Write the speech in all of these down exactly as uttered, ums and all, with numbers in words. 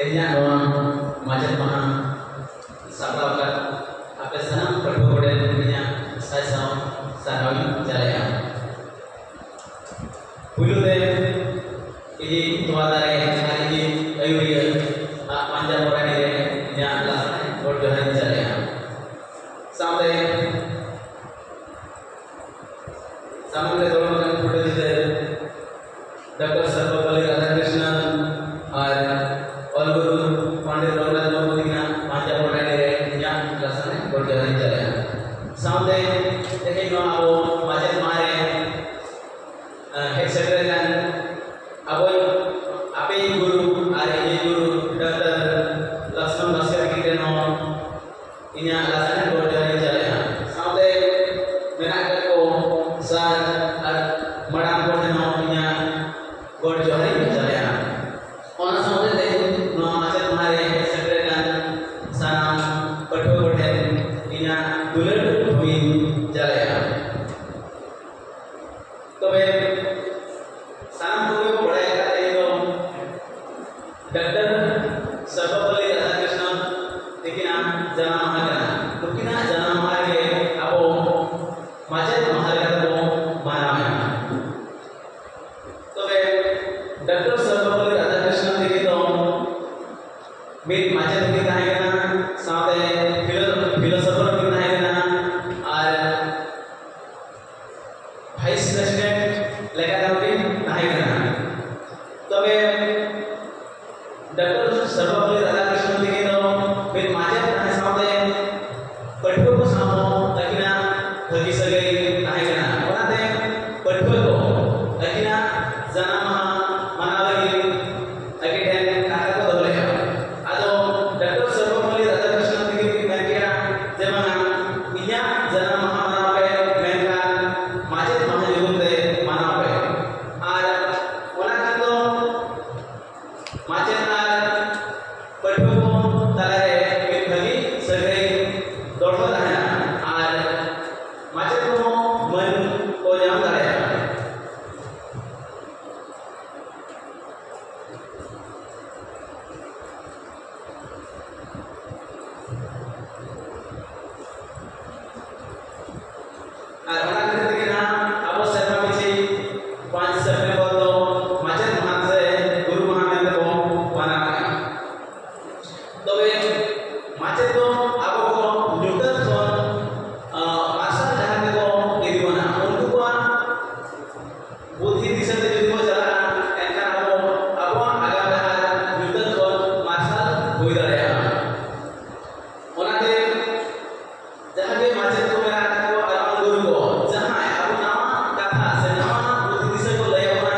ᱤᱧᱟᱹᱜ ᱱᱚᱣᱟ ᱢᱟᱪᱮᱫ ᱢᱟᱦᱟ ᱥᱟᱯᱲᱟᱣ ᱟᱠᱟᱫ ᱟᱯᱮ ᱥᱟᱱᱟᱢ ᱯᱟᱹᱴᱷᱩᱣᱟᱹ ᱠᱚᱴᱷᱮᱱ ᱤᱧᱟᱹᱜ ᱥᱟᱭ ᱥᱟᱭ ᱥᱟᱨᱦᱟᱣ ᱤᱧ ᱪᱟᱞᱮᱜᱼᱟ᱾ ᱯᱩᱭᱞᱩ ᱛᱮ ᱤᱧᱤᱡ ᱛᱚᱣᱟ ᱫᱟᱨᱮ ᱟᱨ ᱤᱧᱤᱡ ᱟᱹᱭᱩᱨᱤᱭᱟᱹ ᱟᱜ ᱯᱟᱸᱡᱟ ᱯᱚᱨᱟᱭᱱᱤ ᱨᱮ ᱤᱧᱟᱹᱜ ᱞᱟᱥᱟᱲᱦᱮᱫ ᱜᱚᱰ ᱡᱚᱦᱟᱨ ᱤᱧ ᱪᱟᱞᱮᱜᱼᱟ᱾ ᱥᱟᱶᱛᱮ ᱥᱟᱢᱟᱝ ᱨᱮ ᱫᱚᱲᱚᱢ ᱟᱠᱟᱱ ᱯᱷᱳᱴᱳ ᱪᱤᱛᱟᱹᱨ ᱰᱚᱠᱴᱚᱨ ᱥᱚᱨᱵᱚᱯᱚᱞᱞᱤ ᱨᱟᱫᱷᱟᱠᱨᱤᱥᱱᱚᱱ ᱟᱨ ᱚᱞ ᱜᱩᱨᱩ ᱯᱚᱱᱰᱤᱛ ᱨᱚᱜᱷᱩᱱᱟᱛᱷ ᱢᱩᱨᱢᱩ ᱛᱟᱹᱠᱤᱱᱟᱜ ᱯᱟᱸᱡᱟ ᱯᱚᱨᱟᱭᱱᱤ ᱨᱮ ᱤᱧᱟᱹᱜ ᱞᱟᱥᱟᱲᱦᱮᱫ ᱜᱚᱰ ᱡᱚᱦᱟᱨ ᱤᱧ ᱪᱟᱞᱮᱜᱼᱟ᱾ ᱥᱟᱶᱛᱮ ᱛᱮᱦᱮᱧ ᱱᱚᱣᱟ ᱟᱵᱚ ᱢᱟᱪᱮᱫ ᱢᱟᱦᱟ ᱨᱮ ᱦᱮᱡ ᱥᱮᱴᱮᱨ ᱟᱠᱟᱱ ᱟᱵᱚᱭᱤᱡ ᱟᱯᱮᱭᱤᱡ ᱜᱩᱨᱩ ᱟᱨ ᱤᱧᱤᱡ ᱜᱩᱨᱩ ᱰᱟᱠᱛᱟᱨ ᱞᱚᱠᱥᱢᱚᱱ ᱵᱟᱥᱠᱮ ᱛᱟᱹᱠᱤᱱ ᱴᱷᱮᱱ ᱦᱚᱸ ᱤᱧᱟᱹᱜ ᱞᱟᱥᱟᱲᱦᱮᱫ ᱜᱚᱰ ᱡᱚᱦᱟᱨ ᱤᱧ ᱪᱟᱞᱮᱜᱼᱟ᱾ ᱥᱟᱶᱛᱮ ᱢᱮᱱᱟᱜ ᱟᱠᱟᱫ ᱠᱚ ᱥᱟᱨ ᱟᱨ ᱢᱟᱰᱟᱢ ᱠᱚ ᱴᱷᱮᱱ ᱦᱚᱸ ᱤᱧᱟᱹᱜ ᱜᱚᱰ ᱡᱚᱦᱟᱨ ᱤᱧ ᱪᱟᱞᱮᱜᱼᱟ᱾ ᱚᱱᱟ ᱥᱟᱶᱛᱮ ᱛᱮᱦᱮᱧ ᱱᱚᱣᱟ ᱢᱟᱪᱮᱫ ᱢᱟᱦᱟ ᱨᱮ ᱦᱮᱡ ᱥᱮᱴᱮᱨ ᱟᱠᱟᱱ ᱥᱟᱱᱟᱢ ᱯᱟᱹᱴᱷᱩᱣᱟᱹ ᱠᱚ ᱴᱷᱮᱱ ᱤᱧᱟᱹᱜ ᱫᱩᱞᱟᱹᱲ ᱛᱷᱩᱢᱤᱧ ᱪᱟᱞᱮᱜᱼᱟ᱾ ᱛᱚᱵᱮ ᱥᱟᱱᱟᱢ ᱠᱚᱜᱮ ᱵᱚ ᱵᱟᱲᱟᱭ ᱟᱠᱟᱫ ᱛᱮᱦᱮᱧ ᱫᱚ ᱰᱟᱠᱛᱟᱨ ᱥᱚᱨᱵᱚᱯᱚᱞᱞᱤ ᱨᱟᱫᱷᱟᱠᱨᱤᱥᱱᱚᱱ ᱛᱟᱹᱠᱤᱱᱟᱜ ᱡᱟᱱᱟᱢ ᱢᱟᱦᱟ ᱠᱟᱱᱟ᱾ ᱱᱩᱠᱤᱱᱟᱜ ᱡᱟᱱᱟᱢ ᱢᱟᱦᱟ ᱨᱮᱜᱮ ᱟᱵᱚ ᱢᱟᱪᱮᱫ ᱢᱟᱦᱟ ᱞᱮᱠᱟ ᱛᱮᱵᱚ ᱢᱟᱱᱟᱣᱮᱫᱼᱟ᱾ ᱛᱚᱵᱮ ᱰᱟᱠᱛᱟᱨ ᱥᱚᱨᱵᱚᱯᱚᱞᱞᱤ ᱨᱟᱫᱷᱟᱠᱨᱤᱥᱱᱚᱱ ᱛᱟᱹᱠᱤᱱ ᱫᱚ ᱢᱤᱫ ᱢᱟᱪᱮᱫ ᱦᱚᱸᱠᱤᱱ ᱛᱟᱦᱮᱸ ᱠᱟᱱᱟ, ᱥᱟᱶᱛᱮ ᱯᱷᱤᱞᱳ-, ᱯᱷᱤᱞᱳᱥᱚᱯᱷᱟᱨ ᱦᱚᱸᱠᱤᱱ ᱛᱟᱦᱮᱸ ᱠᱟᱱᱟ ᱟᱨ ᱵᱷᱟᱭᱤᱥ ᱯᱨᱮᱥᱤᱰᱮᱱᱴ ᱞᱮᱠᱟᱛᱮ ᱦᱚᱸᱠᱤᱱ ᱛᱟᱦᱮᱸ ᱠᱟᱱᱟ᱾ ᱥᱮᱯᱴᱮᱢᱵᱚᱨ ᱫᱚ ᱢᱟᱪᱮᱫ ᱢᱟᱦᱟ ᱥᱮ ᱜᱩᱨᱩ ᱢᱟᱦᱟ ᱢᱮᱱᱛᱮ ᱵᱚᱱ ᱢᱟᱱᱟᱣᱮᱫᱼᱟ᱾ ᱛᱚᱵᱮ ᱢᱟᱪᱮᱫ ᱫᱚ ᱟᱵᱚ ᱠᱚ ᱧᱩᱛᱟᱹᱛ ᱠᱷᱚᱱ, ᱟᱸ, ᱢᱟᱨᱥᱟᱞ ᱰᱟᱦᱟᱨ ᱛᱮᱠᱚ ᱤᱫᱤ ᱵᱚᱱᱟ᱾ ᱩᱱᱠᱩ ᱠᱚᱣᱟᱜ ᱵᱩᱫᱽᱫᱷᱤ ᱫᱤᱥᱟᱹ ᱛᱮ ᱡᱩᱫᱤ ᱵᱚᱱ ᱪᱟᱞᱟᱜᱼᱟ, ᱮᱱᱠᱷᱟᱱ ᱟᱵᱚ ᱟᱵᱚᱣᱟᱜ ᱟᱜᱟᱢ ᱰᱟᱦᱟᱨ ᱧᱩᱛᱟᱹᱛ ᱠᱷᱚᱱ ᱢᱟᱨᱥᱟᱞ ᱦᱩᱭ ᱫᱟᱲᱮᱭᱟᱜᱼᱟ᱾ ᱚᱱᱟᱛᱮ ᱡᱟᱦᱟᱸ ᱜᱮ ᱢᱟᱪᱮᱫ ᱠᱚ ᱢᱮᱱᱟᱜ ᱟᱠᱟᱫ ᱠᱚᱣᱟ ᱟᱨ ᱵᱟᱝ ᱜᱩᱨᱩ ᱠᱚ, ᱡᱟᱦᱟᱸᱭ ᱟᱵᱚ ᱱᱟᱣᱟ ᱠᱟᱛᱷᱟ ᱥᱮ ᱱᱟᱣᱟ ᱵᱩᱫᱽᱫᱷᱤ ᱫᱤᱥᱟᱹ ᱠᱚ ᱞᱟᱹᱭ ᱟᱵᱚᱱᱟ,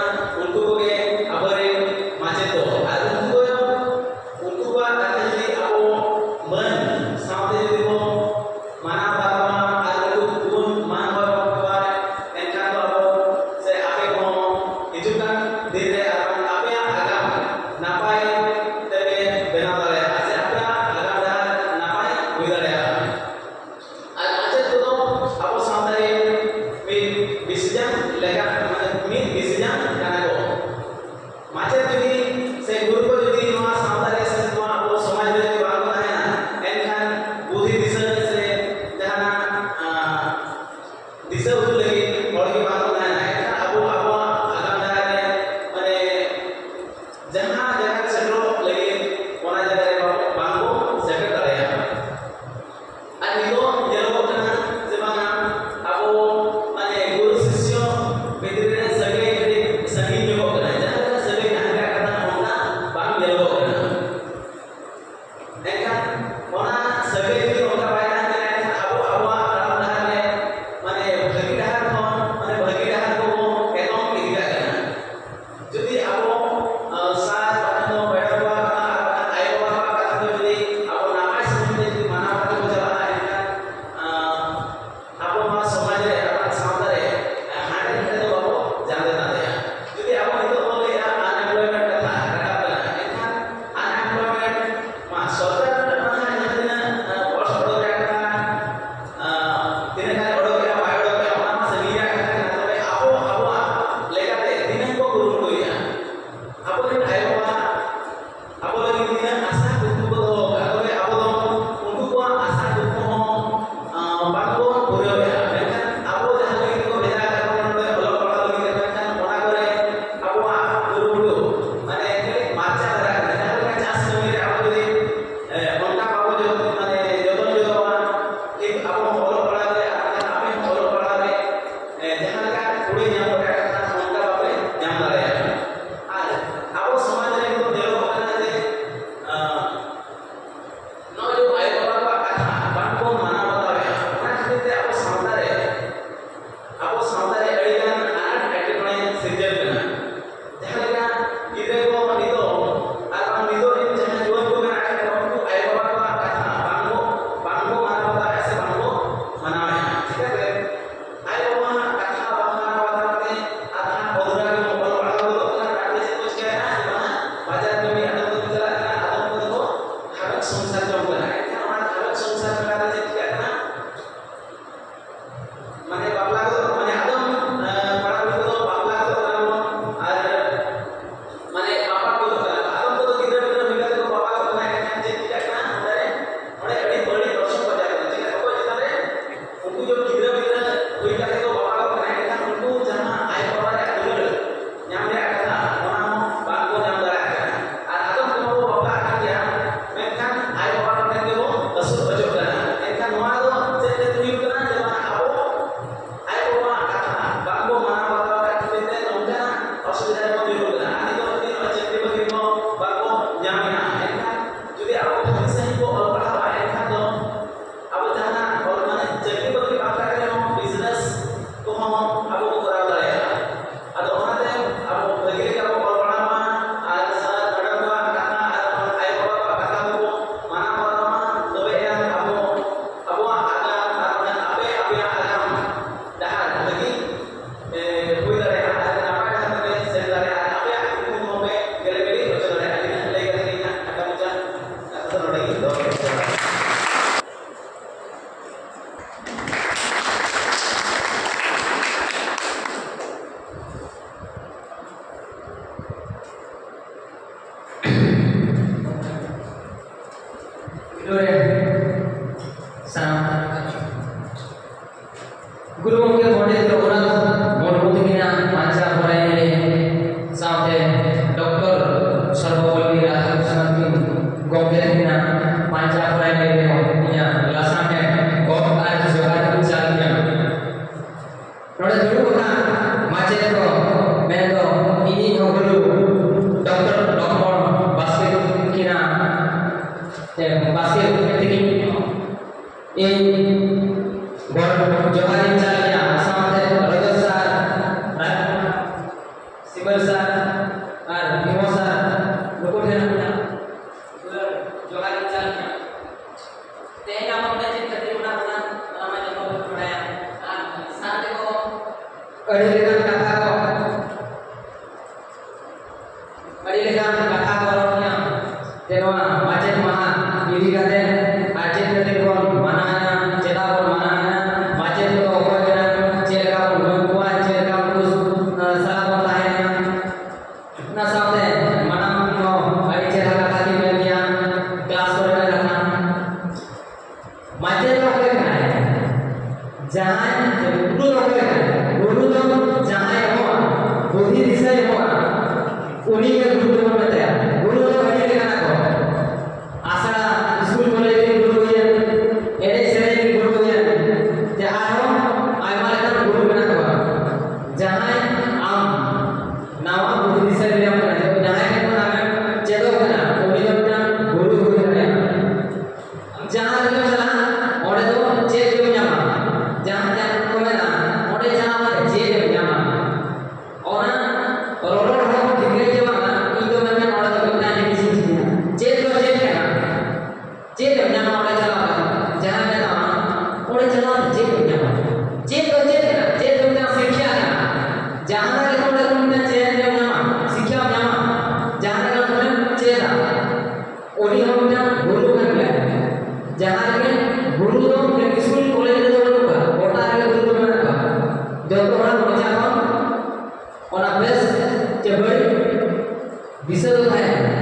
ᱨᱮ ᱥᱟᱱᱟᱢ ᱜᱩᱨᱩ ᱜᱚᱢᱠᱮ ᱯᱚᱱᱰᱤᱛ ᱨᱚᱜᱷᱩᱱᱟᱛᱷ ᱢᱩᱨᱢᱩ ᱛᱟᱹᱠᱤᱱᱟᱜ ᱵᱟᱧᱪᱟᱣ ᱯᱚᱨᱟᱭᱱᱤ ᱨᱮ ᱥᱟᱶᱛᱮ ᱰᱚᱠᱴᱚᱨ ᱥᱚᱨᱵᱚᱯᱚᱞᱞᱤ ᱨᱟᱫᱷᱟᱠᱨᱤᱥᱱᱚᱱ ᱛᱟᱹᱠᱤᱱ ᱜᱚᱢᱠᱮ ᱛᱟᱹᱠᱤᱱᱟᱜ ᱵᱟᱧᱪᱟᱣ ᱯᱚᱨᱟᱭᱱᱤ ᱨᱮ ᱤᱧᱟᱹᱜ ᱞᱟᱥᱟᱲᱦᱮᱫ ᱜᱚᱰ ᱟᱨ ᱡᱚᱦᱟᱨ ᱤᱧ ᱪᱟᱞ ᱜᱮᱭᱟ᱾ ᱱᱚᱰᱮ ᱫᱩᱲᱩᱵ ᱟᱠᱟᱱ ᱢᱟᱪᱮᱛ ᱠᱚ, ᱢᱮᱱᱫᱚ ᱤᱧᱤᱡ ᱦᱚᱸ ᱜᱩᱨᱩ ᱰᱚᱠᱴᱚᱨ ᱞᱚᱠᱷᱢᱚᱬ ᱵᱟᱥᱠᱮ ᱛᱟᱹᱠᱤᱱᱟᱜ, ᱮ, ᱵᱟᱥᱠᱮ ᱛᱟᱹᱠᱤᱱ ᱤᱧ ᱜᱚᱰ ᱡᱚᱦᱟᱨ ᱤᱧ ᱪᱟᱞ ᱜᱮᱭᱟ, ᱥᱟᱶᱛᱮ ᱨᱚᱡᱚᱛ ᱥᱟᱨ, ᱨᱟᱡᱽ ᱥᱤᱵᱟᱹᱞ ᱥᱟᱨ ᱟᱨ ᱵᱷᱤᱢᱚ ᱥᱟᱨ, ᱱᱩᱠᱩ ᱴᱷᱮᱱ ᱦᱚᱸ ᱤᱧᱟᱹᱜ ᱫᱩᱞᱟᱹᱲ ᱡᱚᱦᱟᱨ ᱤᱧ ᱪᱟᱞ ᱜᱮᱭᱟ᱾ ᱛᱮᱦᱮᱧ ᱟᱵᱚ ᱱᱚᱰᱮ ᱪᱮᱫ ᱠᱷᱟᱹᱛᱤᱨ ᱢᱮᱱᱟᱜ ᱵᱚᱱᱟ, ᱚᱱᱟ ᱢᱟ ᱡᱚᱛᱚ ᱵᱚᱱ ᱵᱟᱲᱟᱭᱟ᱾ ᱟᱨ ᱥᱟᱨ ᱛᱮᱠᱚ ᱟᱹᱰᱤ ᱞᱮᱠᱟᱱ ᱠᱟᱛᱷᱟ ᱠᱚ, ᱟᱹᱰᱤ ᱞᱮᱠᱟᱱ ᱠᱟᱛᱷᱟ ᱠᱚ ᱨᱚᱲ ᱠᱮᱫᱟ᱾ ᱡᱮ ᱱᱚᱣᱟ ᱢᱟᱪᱮᱛ ᱢᱟᱦᱟ ᱤᱫᱤ ᱠᱟᱛᱮ ᱟᱨ ᱪᱮᱫ ᱠᱷᱟᱹᱛᱤᱨ ᱵᱚᱱ ᱢᱟᱱᱟᱣᱮᱫᱼᱟ, ᱪᱮᱫᱟᱜ ᱵᱚᱱ ᱢᱟᱱᱟᱣᱮᱫᱼᱟ, ᱢᱟᱪᱮᱛ ᱠᱚᱫᱚ ᱚᱠᱚᱭ ᱠᱟᱱᱟ, ᱪᱮᱫ ᱞᱮᱠᱟ ᱵᱚᱱ ᱢᱟᱹᱱ ᱠᱚᱣᱟ, ᱪᱮᱫ ᱞᱮᱠᱟ ᱩᱱᱠᱩ, ᱟᱸ, ᱥᱟᱞᱟᱜ ᱵᱚᱱ ᱛᱟᱦᱮᱱᱟ, ᱚᱱᱟ ᱥᱟᱶᱛᱮ ᱢᱟᱰᱟᱢ ᱦᱚᱸ ᱟᱹᱰᱤ ᱪᱮᱦᱨᱟ ᱠᱟᱛᱷᱟ ᱠᱤᱱ ᱢᱮᱱ ᱜᱮᱭᱟ, ᱠᱞᱟᱥ ᱠᱚᱨᱮᱱᱟᱜ ᱠᱟᱛᱷᱟ᱾ ᱢᱟᱪᱮᱛ ᱫᱚ ᱚᱠᱚᱭ ᱠᱟᱱᱟᱭ? ᱡᱟᱦᱟᱸᱭ ᱜᱩᱨᱩ ᱫᱚ ᱚᱠᱚᱭ ᱠᱟᱱᱟᱭ? ᱜᱩᱨᱩ ᱫᱚ ᱡᱟᱦᱟᱸᱭ ᱮᱢᱚᱜᱼᱟ, ᱵᱩᱫᱷᱤ ᱫᱤᱥᱟᱹᱭ ᱮᱢᱚᱜᱼᱟ, ᱩᱱᱤ ᱜᱮ ᱜᱩᱨᱩ ᱫᱚᱵᱚᱱ ᱢᱮᱛᱟᱭᱟ᱾ ᱜᱩᱨᱩ ᱫᱚ ᱟᱹᱰᱤ ᱞᱮᱠᱟᱱᱟᱜ ᱠᱚ, ᱟᱥᱲᱟ, ᱥᱠᱩᱞ, ᱠᱚᱞᱮᱡᱽ ᱨᱮᱱ ᱜᱩᱨᱩ ᱦᱩᱭᱮᱱ, ᱮᱱᱮᱡ ᱥᱮᱨᱮᱧ ᱨᱮᱱ ᱜᱩᱨᱩ ᱦᱩᱭᱮᱱ, ᱡᱮ ᱟᱨᱦᱚᱸ ᱟᱭᱢᱟ ᱞᱮᱠᱟᱱ ᱜᱩᱨᱩ ᱢᱮᱱᱟᱜ ᱠᱚᱣᱟ᱾ ᱡᱟᱦᱟᱸᱭ ᱟᱢ ᱱᱟᱣᱟ ᱵᱩᱫᱷᱤ ᱫᱤᱥᱟᱹ ᱧᱟᱢ ᱠᱟᱱᱟ, ᱡᱟᱦᱟᱸᱭ ᱴᱷᱮᱱ ᱠᱷᱚᱱ ᱟᱢᱮᱢ ᱪᱮᱫᱚᱜ ᱠᱟᱱᱟ, ᱩᱱᱤ ᱫᱚ ᱢᱤᱫᱴᱟᱝ ᱜᱩᱨᱩ ᱦᱩᱭ ᱫᱟᱲᱮᱭᱟᱜᱼᱟ᱾ ᱟᱢ ᱡᱟᱦᱟᱸ ᱨᱮᱜᱮᱢ ᱪᱟᱞᱟᱜᱼᱟ, ᱚᱸᱰᱮ ᱫᱚ ᱪᱮᱫ ᱜᱮᱢ ᱧᱟᱢᱟ᱾ ᱡᱟᱦᱟᱸ, ᱡᱟᱦᱟᱸ ᱠᱚ ᱢᱮᱱᱟ, ᱚᱸᱰᱮ ᱪᱟᱞᱟᱣ ᱠᱟᱛᱮ ᱪᱮᱫ ᱮᱢ ᱧᱟᱢᱟ? ᱚᱱᱟ ᱨᱚᱨᱚᱲ ᱦᱚᱲ ᱴᱷᱤᱠᱟᱹᱭ ᱡᱮ ᱵᱟᱝᱟ, ᱤᱧ ᱫᱚ ᱢᱮᱱᱠᱷᱟᱱ ᱚᱸᱰᱮ ᱫᱚ ᱢᱤᱫᱴᱟᱝ ᱡᱤᱱᱤᱥ ᱤᱧ ᱪᱤᱠᱟᱹᱭᱟ᱾ ᱪᱮᱫ ᱫᱚ ᱪᱮᱫ ᱠᱟᱱᱟ? ᱪᱮᱫ ᱮᱢ ᱧᱟᱢᱟ ᱚᱸᱰᱮ ᱪᱟᱞᱟᱣ ᱠᱟᱛᱮ? ᱡᱟᱦᱟᱸᱭ ᱢᱮᱛᱟᱢᱟ, ᱚᱸᱰᱮ ᱪᱟᱞᱟᱣ ᱠᱟᱛᱮ ᱪᱮᱫ ᱮᱢ ᱧᱟᱢᱟ? ᱪᱮᱫ ᱫᱚ ᱪᱮᱫ ᱠᱟᱱᱟ? ᱪᱮᱫ ᱫᱚ ᱢᱤᱫᱴᱟᱝ ᱥᱤᱠᱠᱷᱟ ᱠᱟᱱᱟ᱾ ᱡᱟᱦᱟᱸ ᱨᱮᱜᱮ ᱚᱸᱰᱮ ᱠᱷᱚᱱ ᱢᱤᱫᱴᱟᱝ ᱪᱮᱫ ᱮᱢ ᱧᱟᱢᱟ, ᱥᱤᱠᱠᱷᱟᱢ ᱧᱟᱢᱟ, ᱡᱟᱦᱟᱸ ᱨᱮᱜᱮ ᱚᱸᱰᱮ ᱠᱷᱚᱱᱮᱢ ᱪᱮᱫᱟ, ᱩᱱᱤ ᱦᱚᱸ ᱢᱤᱫᱴᱟᱝ ᱜᱩᱨᱩ ᱠᱟᱱ ᱜᱮᱭᱟᱭ᱾ ᱡᱟᱦᱟᱸ ᱨᱮᱜᱮ ᱜᱩᱨᱩ ᱫᱚ ᱢᱤᱫᱴᱟᱝ ᱥᱠᱩᱞ ᱠᱚᱞᱮᱡᱽ ᱨᱮᱫᱚ ᱵᱟᱹᱱᱩᱜ ᱠᱚᱣᱟ, ᱜᱚᱴᱟ ᱨᱮᱜᱮ ᱜᱩᱨᱩ ᱫᱚ ᱢᱮᱱᱟᱜ ᱠᱚᱣᱟ᱾ ᱡᱚᱛᱚ ᱦᱚᱲᱟᱜ ᱢᱚᱪᱟ ᱠᱷᱚᱱ ᱚᱱᱟ ᱵᱮᱥ ᱪᱮ ᱵᱟᱹᱲᱤᱡ ᱫᱤᱥᱟᱹ ᱫᱚ ᱛᱟᱦᱮᱸ ᱠᱟᱱᱟ᱾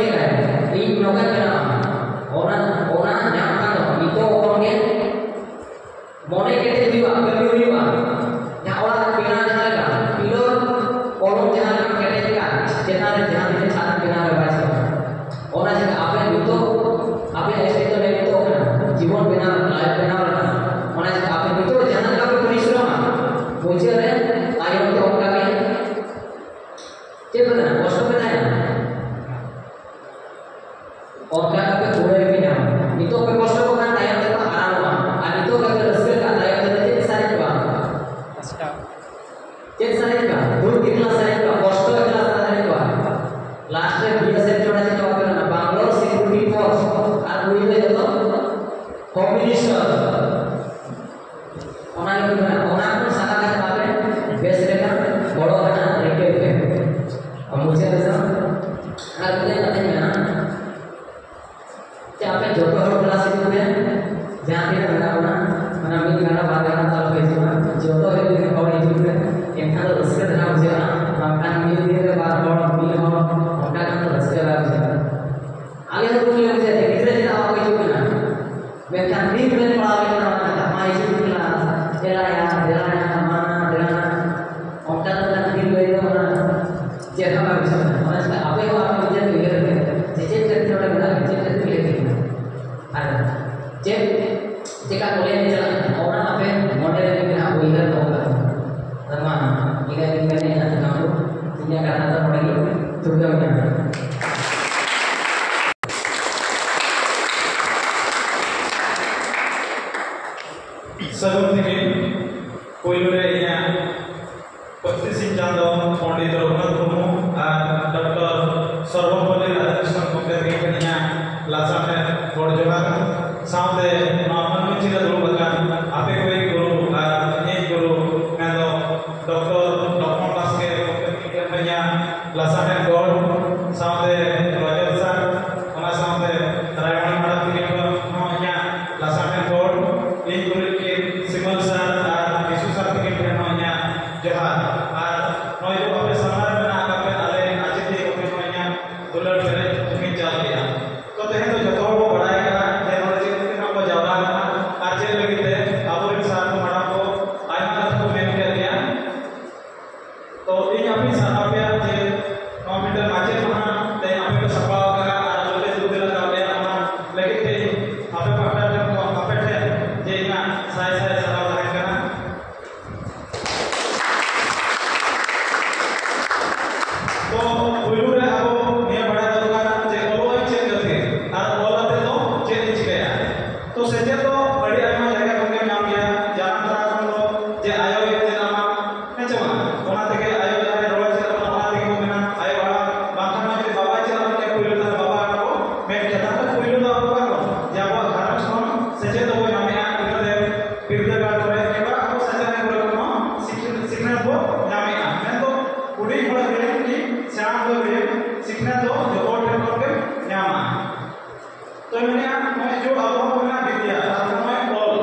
ᱪᱮᱠᱟᱭᱟ? ᱤᱧ ᱱᱚᱝᱠᱟᱧ ᱵᱮᱱᱟᱣᱟ᱾ ᱚᱱᱟ, ᱚᱱᱟ ᱧᱟᱢ ᱠᱷᱟᱱ ᱫᱚ ᱱᱤᱛᱚᱜ ᱠᱷᱚᱱ ᱜᱮ ᱢᱚᱱᱮ ᱠᱮᱴᱮᱡ ᱦᱩᱭᱩᱜᱼᱟ, ᱠᱟᱹᱢᱤ ᱦᱩᱭᱩᱜᱼᱟ᱾ ᱡᱟᱦᱟᱸ ᱚᱲᱟᱜ ᱵᱮᱱᱟᱣ ᱡᱟᱦᱟᱸ ᱞᱮᱠᱟ, ᱯᱤᱞᱚᱨ ᱠᱚᱞᱚᱢ ᱡᱟᱦᱟᱸ ᱞᱮᱠᱟ ᱠᱮᱴᱮᱡ ᱞᱮᱠᱟ, ᱪᱮᱛᱟᱱ ᱨᱮ ᱡᱟᱦᱟᱸ ᱛᱤᱱᱟᱹᱜ ᱪᱷᱟᱫ ᱵᱮᱱᱟᱣ ᱨᱮ ᱵᱟᱭ ᱪᱤᱠᱟᱹᱜᱼᱟ᱾ ᱚᱱᱟ ᱪᱮᱠᱟ ᱟᱯᱮ ᱱᱤᱛᱚᱜ, ᱟᱯᱮᱭᱟᱜ ᱥᱴᱮᱡ ᱫᱚ ᱱᱤᱛᱚᱜ ᱠᱟᱱᱟ, ᱡᱤᱵᱚᱱ ᱵᱮᱱᱟᱣ ᱨᱮᱱᱟᱜ, ᱞᱟᱭᱤᱯᱷ ᱵᱮᱱᱟᱣ ᱨᱮᱱᱟᱜ᱾ ᱚᱱᱟ ᱪᱮᱠᱟ ᱟᱯᱮ ᱱᱤᱛᱚᱜ ᱡᱟᱦᱟᱸ ᱞᱮᱠᱟ ᱯᱮ ᱯᱚᱨᱤᱥᱨᱚᱢᱟ, ᱢᱩᱪᱟᱹᱫ ᱨᱮ ᱛᱟᱭᱚᱢ ᱛᱮ ᱚᱱᱠᱟ ᱜᱮ ᱪᱮᱫ ᱯᱮ ᱢᱮᱱᱟ, ᱠᱚᱥᱴᱚ ᱯᱮ ᱛᱟᱦᱮᱱᱟ᱾ ᱚᱱᱠᱟ ᱠᱟᱛᱮ ᱯᱩᱨᱟᱹ ᱜᱮᱯᱮ ᱧᱟᱢᱟ᱾ ᱱᱤᱛᱚᱜ ᱯᱮ ᱠᱚᱥᱴᱚ ᱠᱚ ᱠᱷᱟᱱ ᱛᱟᱭᱚᱢ ᱛᱮᱯᱮ ᱟᱨᱟᱢᱚᱜᱼᱟ, ᱟᱨ ᱱᱤᱛᱚᱜ ᱜᱮᱯᱮ ᱨᱟᱹᱥᱠᱟᱹ ᱠᱷᱟᱱ ᱛᱟᱭᱚᱢ ᱛᱮᱫᱚ ᱪᱮᱫ ᱥᱟᱨᱮᱡ ᱠᱚᱜᱼᱟ? ᱠᱚᱥᱴᱚ᱾ ᱪᱮᱫ ᱥᱟᱨᱮᱡ ᱠᱚᱜᱼᱟ? ᱫᱩᱠ ᱮᱠᱞᱟ ᱥᱟᱨᱮᱡ ᱠᱚᱜᱼᱟ, ᱠᱚᱥᱴᱚ ᱮᱠᱞᱟ ᱥᱟᱨᱮᱡ ᱠᱚᱜᱼᱟ᱾ ᱞᱟᱥᱴ ᱨᱮ ᱵᱤᱭᱟᱥᱮᱱ ᱪᱚᱲᱟ ᱪᱮᱫ ᱠᱚ ᱢᱮᱱᱟ? ᱵᱟᱝᱞᱳᱨ ᱥᱤᱠᱩᱨᱤᱴᱤ ᱯᱷᱳᱨᱥ, ᱟᱨ ᱩᱱᱤ ᱫᱚ ᱡᱚᱛᱚ ᱠᱚᱢᱤᱭᱩᱱᱤᱥᱴ᱾ ᱚᱱᱟ ᱜᱮ ᱢᱮᱱᱟ, ᱚᱱᱟ ᱠᱷᱚᱱ ᱥᱟᱦᱟ ᱠᱟᱛᱮ ᱟᱯᱮ ᱵᱮᱥ ᱞᱮᱠᱟ ᱜᱚᱲᱚ ᱨᱮᱱᱟᱜ ᱨᱤᱠᱟᱹᱭ ᱯᱮ᱾ ᱟᱨ ᱢᱩᱪᱟᱹᱫ ᱨᱮᱫᱚ ᱟᱨ ᱢᱤᱫᱴᱮᱱ ᱠᱟᱛᱷᱟᱧ ᱢᱮᱱᱟ, ᱡᱮ ᱟᱯᱮ ᱡᱚᱛᱚ ᱦᱚᱲ ᱠᱞᱟᱥ ᱦᱤᱡᱩᱜ ᱯᱮ, ᱡᱟᱦᱟᱸ ᱛᱤᱱᱟᱹᱜ ᱢᱮᱱᱟᱜ ᱵᱚᱱᱟ, ᱚᱱᱟ ᱢᱤᱫ ᱜᱷᱟᱱᱴᱟ ᱵᱟᱨ ᱜᱷᱟᱱᱴᱟ ᱟᱞᱚ ᱯᱮ ᱦᱤᱡᱩᱜᱼᱟ, ᱡᱚᱛᱚ ᱦᱚᱲ ᱦᱤᱡᱩᱜ ᱯᱮ, ᱮᱱᱠᱷᱟᱱ ᱫᱚ ᱨᱟᱹᱥᱠᱟᱹ ᱫᱷᱟᱨᱟ ᱵᱩᱡᱷᱟᱹᱜᱼᱟ, ᱵᱟᱝᱠᱷᱟᱱ ᱢᱤᱫ ᱫᱤᱱ ᱨᱮ ᱵᱟᱨ ᱦᱚᱲ, ᱢᱤᱫ ᱦᱚᱲ, ᱚᱱᱠᱟ ᱠᱷᱟᱱ ᱫᱚ ᱨᱟᱹᱥᱠᱟᱹ ᱵᱟᱭ ᱵᱩᱡᱷᱟᱹᱜᱼᱟ᱾ ᱟᱞᱮ ᱦᱚᱸ ᱠᱩᱞᱤ ᱞᱮ ᱵᱩᱡᱷᱟᱹᱣ ᱛᱮ ᱜᱤᱫᱽᱨᱟᱹ ᱪᱮᱫᱟᱜ ᱵᱟᱠᱚ ᱦᱤᱡᱩᱜ ᱠᱟᱱᱟ? ᱢᱮᱱᱠᱷᱟᱱ ᱫᱤᱱ ᱨᱮ ᱯᱟᱲᱦᱟᱣ ᱞᱮᱠᱷᱟᱱ ᱚᱱᱟ ᱠᱟᱛᱷᱟ, "ᱢᱟ ᱦᱤᱡᱩᱜ ᱠᱟᱱᱟ, ᱫᱮᱞᱟᱭᱟ, ᱫᱮᱞᱟᱭᱟ, ᱢᱟ, ᱫᱮᱞᱟᱭᱟ", ᱚᱱᱠᱟ ᱫᱚ ᱢᱤᱫᱴᱟᱝ ᱫᱤᱱ ᱞᱟᱹᱭ ᱫᱚ ᱚᱱᱟ ᱪᱮᱫ ᱦᱚᱸ ᱵᱟᱝ ᱵᱩᱡᱷᱟᱹᱜ ᱠᱟᱱᱟ᱾ ᱚᱱᱟ ᱪᱤᱠᱟᱹ ᱟᱯᱮ ᱦᱚᱸ ᱟᱯᱮ ᱱᱤᱡᱮ ᱯᱮ ᱩᱭᱦᱟᱹᱨ ᱯᱮ, ᱡᱮ ᱪᱮᱫ ᱠᱷᱟᱹᱛᱤᱨ ᱚᱸᱰᱮ ᱢᱮᱱᱟᱜ ᱯᱮ, ᱪᱮᱫ ᱠᱷᱟᱹᱛᱤᱨ ᱯᱮ ᱦᱮᱡ ᱠᱟᱱᱟ, ᱟᱨ ᱪᱮᱫ ᱪᱮᱠᱟ ᱠᱚᱞᱮᱡᱽ ᱨᱮ ᱪᱟᱞᱟᱜ ᱠᱟᱱᱟ, ᱚᱱᱟ ᱟᱯᱮ ᱢᱚᱱᱮ ᱨᱮ ᱢᱤᱫ ᱫᱷᱟᱣ ᱩᱭᱦᱟᱹᱨ ᱫᱚᱦᱚ ᱠᱟᱜ ᱯᱮ᱾ ᱟᱫᱚ ᱢᱟ, ᱤᱱᱟᱹ ᱜᱮ ᱢᱮᱱᱮᱫ ᱠᱟᱱ ᱛᱟᱦᱮᱱᱟ, ᱤᱧᱟᱹᱜ ᱠᱟᱛᱷᱟ ᱫᱚ ᱱᱚᱰᱮ ᱜᱮ ᱛᱷᱩᱠᱟᱹᱢ ᱮᱱᱟ᱾ ᱥᱟᱹᱜᱩᱱ ᱛᱤᱠᱤᱱ᱾ ᱯᱳᱭᱞᱳ ᱨᱮ ᱤᱧᱟᱹᱜ ᱯᱟᱹᱛᱤ ᱥᱤᱧ ᱪᱟᱸᱫᱚ ᱯᱚᱱᱰᱤᱛ ᱨᱚᱜᱷᱩᱱᱟᱛᱷ ᱢᱩᱨᱢᱩ ᱟᱨ ᱰᱚᱠᱴᱚᱨ ᱥᱚᱨᱵᱚᱯᱚᱞᱞᱤ ᱨᱟᱫᱷᱟᱠᱨᱤᱥᱱᱚᱱ ᱜᱚᱢᱠᱮ ᱛᱟᱹᱠᱤᱱ ᱴᱷᱮᱱ ᱤᱧᱟᱹᱜ ᱞᱟᱥᱟᱲᱦᱮᱫ ᱜᱚᱰ ᱡᱚᱦᱟᱨ, ᱥᱟᱶᱛᱮ ᱱᱚᱣᱟ ᱢᱟᱹᱱ ᱢᱟᱹᱪᱤ ᱨᱮ ᱫᱩᱲᱩᱵ ᱟᱠᱟᱱ ᱟᱯᱮ ᱠᱚᱨᱮᱱ ᱜᱩᱨᱩ ᱟᱨ ᱤᱧᱤᱡ ᱜᱩᱨᱩ ᱢᱮᱱᱫᱚ ᱰᱚᱠᱴᱚᱨ ᱞᱚᱠᱷᱢᱚᱱ ᱵᱟᱥᱠᱮ ᱜᱚᱢᱠᱮ ᱛᱟᱹᱠᱤᱱ ᱴᱷᱮᱱ ᱦᱚᱸ ᱤᱧᱟᱹᱜ ᱞᱟᱥᱟᱲᱦᱮᱫ ᱜᱚᱰ, ᱥᱟᱶᱛᱮ ᱨᱚᱡᱚᱛ ᱥᱟᱨ, ᱚᱱᱟ ᱥᱟᱶᱛᱮ ᱨᱟᱭᱢᱚᱬᱤ ᱢᱟᱰᱟᱢ ᱛᱟᱹᱠᱤᱱ ᱴᱷᱮᱱ ᱦᱚᱸ ᱤᱧᱟᱹᱜ ᱞᱟᱥᱟᱲᱦᱮᱫ ᱜᱚᱰ, ᱤᱧ ᱜᱩᱨᱩ ᱠᱤᱱ ᱥᱤᱢᱟᱹᱞ ᱥᱟᱨ ᱟᱨ ᱵᱤᱥᱩ ᱥᱟᱨ ᱛᱟᱹᱠᱤᱱ ᱴᱷᱮᱱ ᱦᱚᱸ ᱤᱧᱟᱹᱜ ᱡᱚᱦᱟᱨ᱾ ᱟᱨ ᱱᱚᱜᱼᱚᱭ ᱡᱮ ᱟᱯᱮ ᱥᱟᱢᱟᱝ ᱨᱮ ᱢᱮᱱᱟᱜ ᱟᱠᱟᱫ ᱯᱮ ᱟᱞᱮ ᱟᱡᱮᱫᱤᱭᱟᱹ ᱠᱚᱴᱷᱮᱱ ᱦᱚᱸ ᱤᱧᱟᱹᱜ ᱫᱩᱞᱟᱹᱲ ᱯᱮᱨᱮᱡ ᱟᱵᱚ ᱦᱚᱸ ᱢᱮᱱᱟᱜᱼᱟ ᱵᱤᱫᱽᱭᱟ, ᱟᱨ ᱱᱚᱜᱼᱚᱭ ᱚᱞ᱾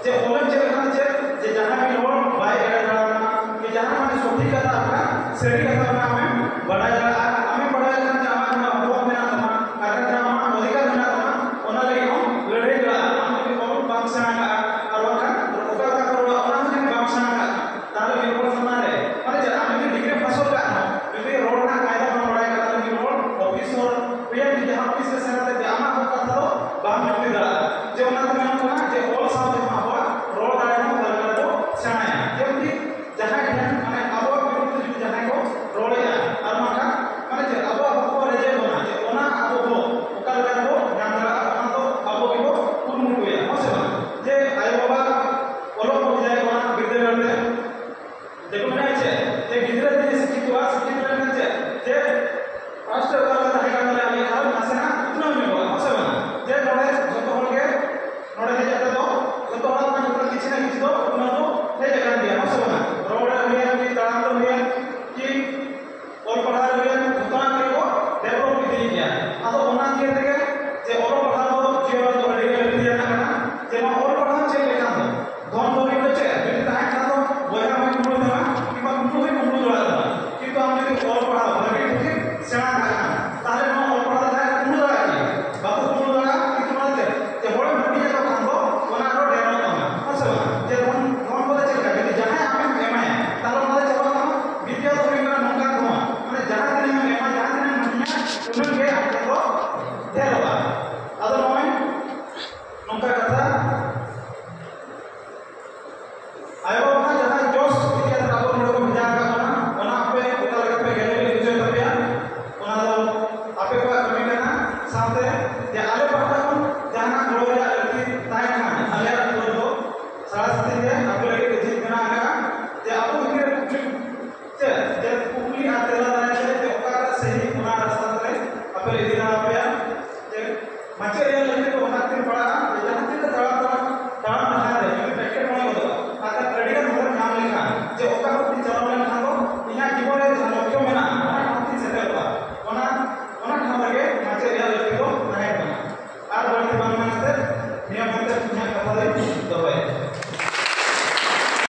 ᱡᱮ ᱚᱞᱮᱢ ᱪᱮᱫ ᱞᱮᱠᱷᱟᱱ ᱪᱮᱫ, ᱡᱮ ᱡᱟᱦᱟᱸᱭ ᱢᱤᱫ ᱦᱚᱲ ᱵᱟᱭ ᱮᱲᱮ ᱫᱟᱲᱮᱭᱟᱢᱟ, ᱡᱮ ᱡᱟᱦᱟᱸ ᱢᱟᱱᱮ ᱥᱚᱴᱷᱤᱠ ᱠᱟᱛᱷᱟ ᱠᱟᱱᱟ, ᱥᱟᱹᱨᱤ ᱠᱟᱛᱷᱟ ᱠᱟᱱᱟ, ᱟᱢᱮᱢ ᱵᱟᱰᱟᱭ ᱫᱟᱲᱮᱭᱟᱜᱼᱟ᱾ ᱟᱢᱮᱢ ᱵᱟᱰᱟᱭ ᱞᱮᱠᱷᱟᱱ ᱡᱮ ᱟᱢᱟᱜ ᱡᱟᱦᱟᱸ ᱦᱚᱠ ᱢᱮᱱᱟᱜ ᱛᱟᱢᱟ, ᱟᱨ ᱡᱟᱦᱟᱸ ᱟᱢᱟᱜ ᱚᱫᱷᱤᱠᱟᱨ ᱢᱮᱱᱟᱜ ᱛᱟᱢᱟ, ᱚᱱᱟ ᱞᱟᱹᱜᱤᱫ ᱦᱚᱸ ᱞᱟᱹᱲᱦᱟᱹᱭ ᱫᱟᱲᱮᱭᱟᱜᱼᱟ᱾ ᱟᱢ ᱡᱩᱫᱤ ᱚᱞ ᱵᱟᱢ ᱥᱮᱬᱟ ᱠᱟᱜᱼᱟ, ᱟᱨ ᱵᱟᱝᱠᱷᱟᱱ ᱚᱠᱟ ᱞᱮᱠᱟ ᱠᱚ ᱨᱚᱲᱟ, ᱚᱱᱟ ᱦᱚᱸ ᱡᱩᱫᱤ ᱵᱟᱢ ᱥᱮᱬᱟ ᱠᱟᱜᱼᱟ, ᱛᱟᱦᱚᱞᱮ ᱢᱤᱫ ᱦᱚᱲ ᱥᱟᱢᱟᱝ ᱨᱮ, ᱢᱟᱱᱮ ᱪᱮᱫ, ᱟᱢ ᱡᱩᱫᱤ ᱰᱤᱜᱽᱨᱤᱢ ᱯᱟᱥ ᱠᱟᱜ ᱨᱮᱦᱚᱸ, ᱡᱩᱫᱤ ᱨᱚᱲ ᱨᱮᱱᱟᱜ ᱠᱟᱭᱫᱟ ᱵᱟᱢ ᱵᱟᱲᱟᱭ ᱠᱟᱫᱟ, ᱛᱟᱦᱚᱞᱮ ᱢᱤᱫ ᱦᱚᱲ ᱚᱯᱷᱤᱥ ᱦᱚᱲ ᱦᱩᱭᱮᱱ, ᱡᱟᱦᱟᱸ ᱚᱯᱷᱤᱥ ᱨᱮ ᱥᱮᱱ ᱠᱟᱛᱮ ᱡᱮ ᱟᱢᱟᱜ ᱦᱚᱠ ᱠᱟᱛᱷᱟ ᱫᱚ ᱵᱟᱢ ᱡᱩᱠᱛᱤ ᱫᱟᱲᱮᱭᱟᱜᱼᱟ᱾ ᱡᱮ ᱚᱱᱟ ᱫᱚ ᱢᱮᱱᱚᱜ ᱠᱟᱱᱟ ᱡᱮ ᱚᱞ ᱥᱟᱶᱛᱮ ᱦᱚᱸ ᱟᱵᱚᱣᱟᱜ ᱨᱚᱲ ᱫᱟᱲᱮ ᱦᱚᱸ ᱵᱟᱨᱜᱟᱨ ᱵᱚ ᱥᱮᱬᱟᱭᱟ᱾ ᱡᱮᱢᱚᱱ ᱠᱤ ᱡᱟᱦᱟᱸᱭ ᱴᱷᱮᱱ, ᱢᱟᱱᱮ, ᱟᱵᱚᱣᱟᱜ ᱵᱤᱨᱩᱫᱷ ᱛᱮ ᱡᱩᱫᱤ ᱡᱟᱦᱟᱸᱭ ᱠᱚ ᱨᱚᱲᱮᱫᱼᱟ, ᱟᱨ ᱵᱟᱝᱠᱷᱟᱱ, ᱢᱟᱱᱮ, ᱪᱮᱫ ᱟᱵᱚᱣᱟᱜ ᱦᱚᱠ ᱠᱚ ᱨᱮᱡᱮᱫ ᱵᱚᱱᱟ, ᱡᱮ ᱚᱱᱟ ᱟᱵᱚ ᱦᱚᱠ ᱚᱠᱟ ᱞᱮᱠᱟ ᱨᱮᱵᱚ ᱧᱟᱢ ᱫᱟᱲᱮᱭᱟᱜᱼᱟ, ᱚᱱᱟ ᱫᱚ ᱟᱵᱚ ᱜᱮᱵᱚ ᱠᱩᱨᱩᱢᱩᱴᱩᱭᱟ, ᱦᱮᱸ ᱥᱮ ᱵᱟᱝ? ᱡᱮ ᱟᱭᱳᱼᱵᱟᱵᱟ ᱚᱞᱚᱜ ᱠᱚ ᱵᱷᱮᱡᱟᱭᱮᱫ ᱵᱚᱱᱟ ᱵᱤᱨᱫᱟᱹᱜᱟᱲ ᱛᱮ, ᱡᱮ ᱠᱚ ᱢᱮᱱᱟ ᱪᱮᱫ? ᱡᱮ ᱜᱤᱫᱽᱨᱟᱹ ᱛᱤᱱᱟᱹᱜ ᱥᱤᱠᱠᱷᱤᱛᱚᱜᱼᱟ, ᱥᱤᱠᱠᱷᱤᱛ ᱞᱮᱱᱠᱷᱟᱱ ᱪᱮᱫ? ᱡᱮ first ᱚᱠᱟ ᱞᱮᱠᱟ ᱛᱟᱦᱮᱸ ᱠᱟᱱ ᱛᱟᱞᱮᱭᱟ, ᱟᱞᱮ ᱟᱨ ᱱᱟᱥᱮᱱᱟᱜ ᱩᱛᱱᱟᱹᱣ ᱧᱚᱜᱚᱜᱼᱟ, ᱦᱮᱸ ᱥᱮ ᱵᱟᱝ? ᱡᱮ ᱱᱚᱰᱮ ᱡᱚᱛᱚ ᱦᱚᱲ ᱜᱮ, ᱱᱚᱰᱮ ᱦᱮᱡ ᱠᱟᱛᱮ ᱫᱚ ᱡᱚᱛᱚ ᱦᱚᱲᱟᱜ ᱠᱷᱚᱱ ᱡᱚᱛᱚ ᱠᱤᱪᱷᱩ ᱱᱟ ᱠᱤᱪᱷᱩ ᱫᱚ ᱩᱛᱱᱟᱹᱣ ᱫᱚ ᱦᱮᱡ ᱟᱠᱟᱱ ᱜᱮᱭᱟ, ᱦᱮᱸ ᱥᱮ ᱵᱟᱝ? ᱨᱚᱲ ᱨᱮ ᱦᱩᱭᱮᱱ, ᱠᱤ ᱛᱟᱲᱟᱢ ᱨᱮ ᱦᱩᱭᱮᱱ, ᱠᱤ ᱚᱞ ᱯᱟᱲᱦᱟᱣ ᱨᱮ ᱦᱩᱭᱮᱱ, ᱡᱚᱛᱚᱣᱟᱜ ᱜᱮ ᱠᱚ develop ᱤᱫᱤᱭᱮᱫ ᱜᱮᱭᱟ᱾ ᱟᱫᱚ ᱚᱱᱟ ᱤᱭᱟᱹ ᱛᱮᱜᱮ ᱡᱮ ᱚᱞᱚᱜ ᱯᱟᱲᱦᱟᱣ ᱫᱚ ᱡᱤᱭᱚᱱ ᱨᱮᱫᱚ ᱟᱹᱰᱤ ᱜᱮ ᱞᱟᱹᱠᱛᱤᱭᱟᱱᱟᱜ ᱠᱟᱱᱟ᱾ ᱡᱮ ᱱᱚᱣᱟ ᱚᱞ ᱯᱟᱲᱦᱟᱣ ᱪᱮᱫ ᱞᱮᱠᱷᱟᱱ ᱫᱚ ᱫᱷᱚᱱ ᱫᱚ ᱦᱩᱭᱩᱜ ᱫᱚ ᱪᱮᱫ? ᱡᱩᱫᱤ ᱛᱟᱦᱮᱸ ᱠᱷᱟᱱ ᱫᱚ ᱵᱚᱭᱦᱟ ᱦᱚᱸᱭ ᱠᱩᱢᱵᱽᱲᱩ ᱛᱟᱢᱟ, ᱠᱤᱝᱵᱟ ᱠᱩᱢᱵᱲᱩ ᱦᱚᱸᱭ ᱠᱩᱢᱵᱲᱩ ᱫᱟᱲᱮᱭᱟᱜ ᱛᱟᱢᱟ᱾ ᱠᱤᱱᱛᱩ ᱟᱢ ᱡᱩᱫᱤ ᱚᱞ ᱯᱟᱲᱦᱟᱣ ᱵᱷᱟᱜᱮ ᱴᱷᱤᱠ ᱥᱮᱬᱟ ᱠᱟᱜ ᱠᱷᱟᱱ, ᱛᱟᱦᱚᱞᱮ ᱱᱚᱣᱟ ᱚᱞ ᱯᱟᱲᱦᱟᱣ ᱡᱟᱦᱟᱸᱭ ᱠᱩᱢᱵᱲᱩ ᱫᱟᱲᱮᱭᱟᱜ ᱜᱮᱭᱟ, ᱵᱟᱠᱚ ᱠᱩᱢᱵᱲᱩ ᱫᱟᱲᱮᱭᱟᱜᱼᱟ, ᱠᱤᱱᱛᱩ ᱱᱚᱣᱟ ᱪᱮᱫ? ᱡᱮ ᱦᱚᱲᱮᱢ ᱦᱟᱹᱴᱤᱧ ᱟᱠᱚ ᱠᱷᱟᱱ ᱫᱚ ᱚᱱᱟ ᱟᱨᱚ ᱰᱷᱮᱨᱚᱜ ᱛᱟᱢᱟ, ᱦᱮᱸ ᱥᱮ ᱵᱟᱝ? ᱡᱮ ᱫᱷᱚᱱ, ᱫᱷᱚᱱ ᱵᱚᱞᱮ ᱪᱮᱫ ᱞᱮᱠᱟ? ᱡᱩᱫᱤ ᱡᱟᱦᱟᱸᱭ ᱟᱢᱮᱢ ᱮᱢᱟᱭᱟ, ᱛᱟᱦᱚᱞᱮ ᱚᱱᱟ ᱫᱚ ᱪᱟᱵᱟᱜ ᱛᱟᱢᱟ᱾ ᱵᱤᱫᱽᱭᱟ ᱫᱚ ᱦᱩᱭᱩᱜ ᱠᱟᱱᱟ ᱱᱚᱝᱠᱟᱱ ᱫᱷᱚᱱ, ᱢᱟᱱᱮ ᱡᱟᱦᱟᱸ ᱛᱤᱱᱟᱹᱜ ᱮᱢ ᱮᱢᱟ, ᱡᱟᱦᱟᱸ ᱛᱤᱱᱟᱹᱜ ᱮᱢ ᱦᱟᱹᱴᱤᱧᱟ, ᱩᱱᱟᱹᱜ ᱜᱮ ᱟᱢ ᱴᱷᱮᱱ ᱫᱚ ᱰᱷᱮᱨᱚᱜᱼᱟ᱾